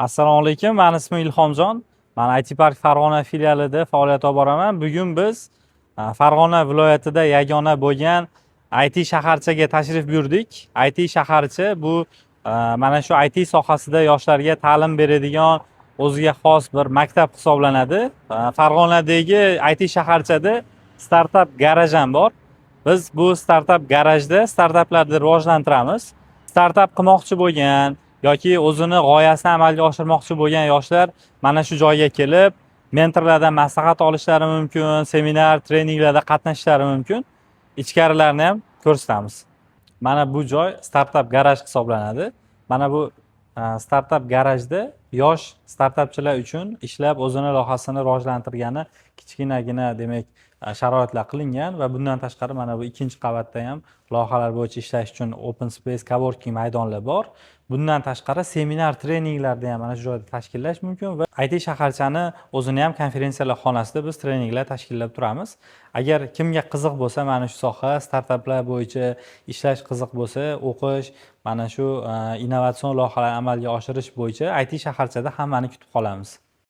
Assalomu alaykum, mani ismim Ilhomjon. Man IT Park Farg'ona filialida faoliyat olib boraman. Bugun biz Farg'ona viloyatida yagona bo'lgan IT shaharchaga tashrif buyurdik. IT shaharcha bu mana shu IT sohasida yoshlarga ta'lim beradigan o'ziga xos bir maktab hisoblanadi. Farg'onadagi IT shaharchada startap garaj ham bor. Biz bu startap garajda startaplarni rivojlantiramiz. Startap qilmoqchi bo'lgan yoki o'zini g'oyasini amalga oshirmoqchi bo'lgan yoshlar mana shu joyga kelib, mentorlardan maslahat olishlari mumkin, seminar, treninglarda qatnashishlari mumkin. Ichkarilarni ham ko'rsatamiz. Mana bu joy startap garaj hisoblanadi. Mana bu startap garajda yosh startapchilar uchun ishlab, o'zini loyihasini rivojlantirgani kichkinagina, demak, sharoitlar qilingan va bundan tashqari mana bu ikkinchi qavatda ham loyihalar bo'yicha ishlash uchun open space, coworking maydonlar bor. Bundan tashqari seminar, treninglarni ham mana shu joyda tashkillash mumkin va IT shaharchani o'zini ham konferensiyalar xonasida biz treninglar tashkillab turamiz. Agar kimga qiziq bo'lsa mana shu soha, startaplar bo'yicha ishlash qiziq bo'lsa, o'qish, mana shu innovatsion loyihalarni amalga oshirish bo'yicha IT shaharchada hammani kutib qolamiz.